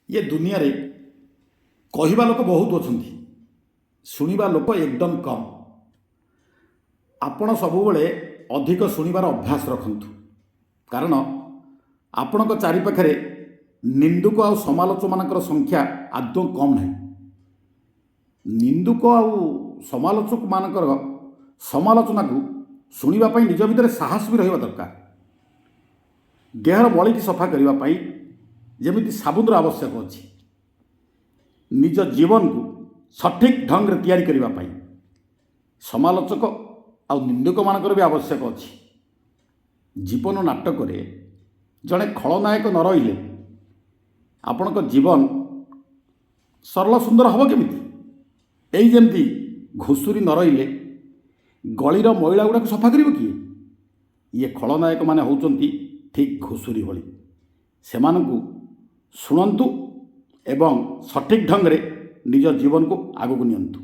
ଇଏ ଦୁନିଆରେ କହିବା ଲୋକ ବହୁତ ଅଛନ୍ତି, ଶୁଣିବା ଲୋକ ଏକଦମ କମ୍। ଆପଣ ସବୁବେଳେ ଅଧିକ ଶୁଣିବାର ଅଭ୍ୟାସ ରଖନ୍ତୁ, କାରଣ ଆପଣଙ୍କ ଚାରିପାଖରେ ନିନ୍ଦୁକ ଆଉ ସମାଲୋଚକମାନଙ୍କର ସଂଖ୍ୟା ଆଦୌ କମ୍ ନାହିଁ। ନିନ୍ଦୁକ ଆଉ ସମାଲୋଚକମାନଙ୍କର ସମାଲୋଚନାକୁ ଶୁଣିବା ପାଇଁ ନିଜ ଭିତରେ ସାହସ ବି ରହିବା ଦରକାର। ଦେହର ମଳିକି ସଫା କରିବା ପାଇଁ ଯେମିତି ସାବୁନର ଆବଶ୍ୟକ ଅଛି, ନିଜ ଜୀବନକୁ ସଠିକ୍ ଢଙ୍ଗରେ ତିଆରି କରିବା ପାଇଁ ସମାଲୋଚକ ଆଉ ନିନ୍ଦୁକମାନଙ୍କର ବି ଆବଶ୍ୟକ ଅଛି। ଜୀବନ ନାଟକରେ ଜଣେ ଖଳନାୟକ ନ ରହିଲେ ଆପଣଙ୍କ ଜୀବନ ସରଳ ସୁନ୍ଦର ହେବ କେମିତି? ଏଇ ଯେମିତି ଘୁଷୁରୀ ନ ରହିଲେ ଗଳିର ମଇଳା ଗୁଡ଼ାକୁ ସଫା କରିବ କିଏ? ଇଏ ଖଳନାୟକମାନେ ହେଉଛନ୍ତି ଠିକ୍ ଘୁଷୁରୀ ଭଳି। ସେମାନଙ୍କୁ ଶୁଣନ୍ତୁ ଏବଂ ସଠିକ୍ ଢଙ୍ଗରେ ନିଜ ଜୀବନକୁ ଆଗକୁ ନିଅନ୍ତୁ।